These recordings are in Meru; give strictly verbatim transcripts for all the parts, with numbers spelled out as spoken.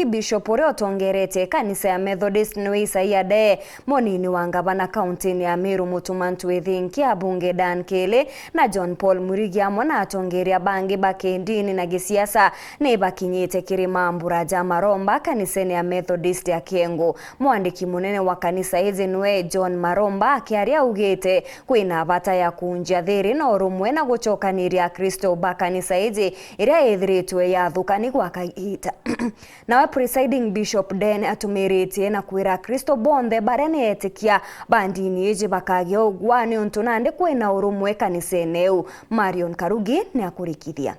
Bishop uria utongeretie kanisa ya Methodist niwe Isaia Ndee, munini wa ngavana kauntini ya Meru Mutuma Ntwithinkia, abunge Dan Kili na John Paul Mwirigi amwe na atongeria bangi ba kindini na gisiasa ni bakinyite kiri mambura ja maromba kanisene ya Methodist ya Kiengu. Mwandiki munene wa kanisa iji niwe John Maromba akiaria augite kwina bata ya kuunjia thiri na urumwe na gucokaniria Akristo ba kanisa iji iria ithiritwe yathukani gwa kagiita. Nawe Presiding Bishop Den atumiritie na kwira Akristo bonthe baria ni etikia ba ndini iji bakagia ugwa niuntu nandi kwina urumwe kanisene iu. Marion Karugi ni akurikithia.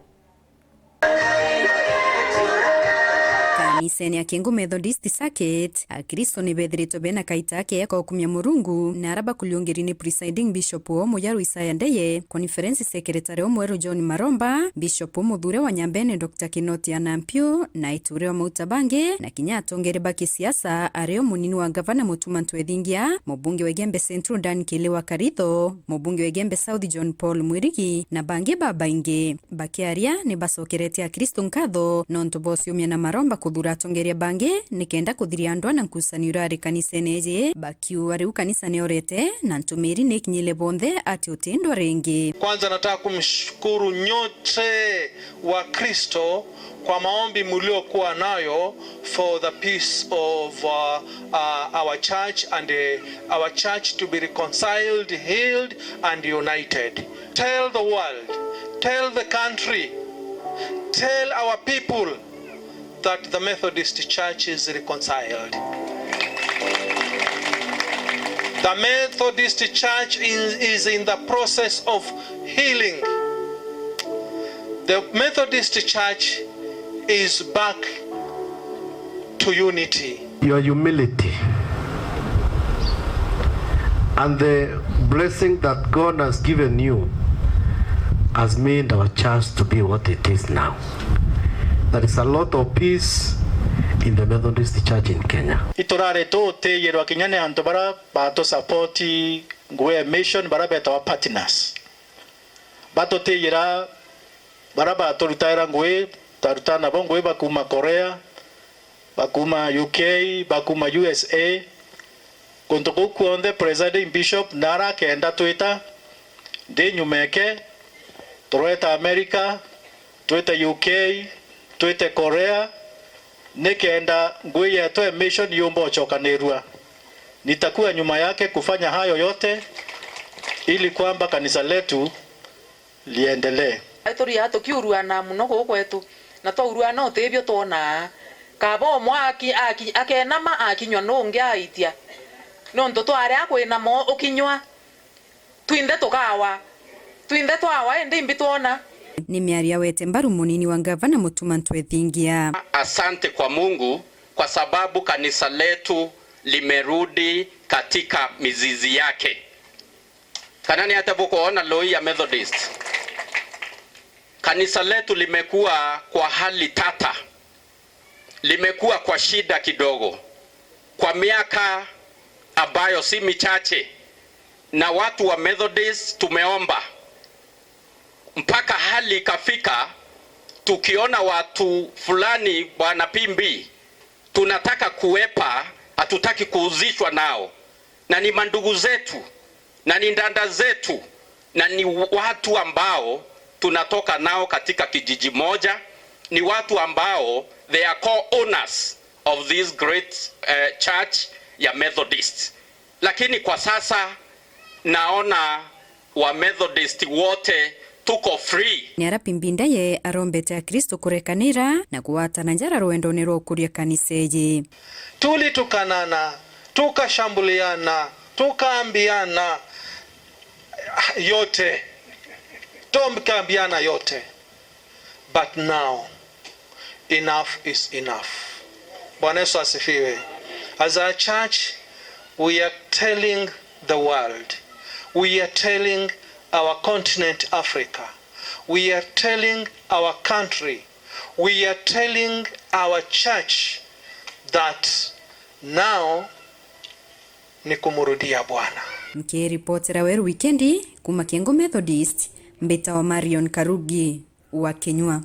Kanisene ya Kiengu Methodist Circuit, Akristo ni bethiritwe bena kaita keya ka ukumia Murungu, na ara bakuriungiri ni Presiding Bishop o Muyaru Isaiah Ndeye, Conference Secretary o mweru John Maromba, Bishop o muthure wa Nyambene Doctor Kinoti Anampiu, na ituri wa mauta bangi, na kinya atongeri ba kisiasa, ari o munini wa ngavana Mutuma Ntwethingia, mubunge wa Igembe Central Dan Kili wa Karitho, mubunge wa Igembe South John Paul Mwirigi, na bangi babaingi. Bakiaria, ni bacokeretie Akristo nkatho nontu bociumia na maromba kuthura atongeria bangi nikenda kuthiria ndwaa na nkucanio irari kanisene iji, bakiuga riu kanisa niorete na ntumiri nikinyire bonthe ati uti ndwaa ringi. Kwanza nataka kumshukuru nyote wa Kristo kwa maombi mliokuwa nayo for the peace of, uh, uh, our church and, uh, our church to be reconciled, healed and united. Tell the world, tell the country, tell our people that the Methodist Church is reconciled. The Methodist Church is, is in the process of healing. The Methodist Church is back to unity. Your humility and the blessing that God has given you has made our church to be what it is now. There is a lot of peace in the Methodist Church in Kenya. Iturari tutiyirwa kinya ni antu bara batusapoti ngugi ya mission, bara betawa partners. Batutiyira bara baturutaira ngugi, taruta nabo ngugi bakuma Korea, bakuma U K, bakuma U S A, kuntu kuu kuonthe Presiding Bishop narakenda twita ndi nyumeke, turweta America, twite U K, twite Korea, nikenda ngugi yetu ya mission yumba ucokanirua. Nitakuwa nyuma yake kufanya hayo yote ili kwamba kanisa letu liendelee. Turia tukiuruana muno guu gwetu, na twauruana utibio twonaa. Kaba umwe aki-, aki-, akenama akinywa nungi aitia. Nontu twari a kwinama ukinywa, twinthe tukawa. Twinthe twawa indi imbi twona. Ni miario awete mbaru munini wa ngavana Mutuma Ntwethingia. Asante kwa Mungu kwa sababu kanisa letu limerudi katika mizizi yake. Kana ni atia bukwona Loia Methodist? Kanisa letu limekuwa kwa hali tata, limekuwa kwa shida kidogo kwa miaka ambayo si michache, na watu wa Methodist tumeomba mpaka hali ikafika, tukiona watu fulani, Bwana P B, tunataka kuepa, hatutaki kuhusishwa nao, na ni mandugu zetu, na ni ndanda zetu, na ni watu ambao tunatoka nao katika kijiji moja, ni watu ambao they are co-owners of this great, eh, church ya Methodist. Lakini kwa sasa naona wa Methodist wote tuko free. Ni ara P B Ndeye arombete Akristo kurekanira na kugwatana njara rwendone rwa ukuria kanisa iji. Tulitukanana, tukashambuliana, tukaambiana yote, tukaambiana yote. But now, enough is enough. Bwana Yesu asifiwe. As a church, we are telling the world, we are telling our continent Africa, we are telling our country, we are telling our church that now ni kumurudia Bwana. Nkiripotera Weru Wikendi kuma Kiengo Methodist, mbitawa Marion Karugi wa Kinyua.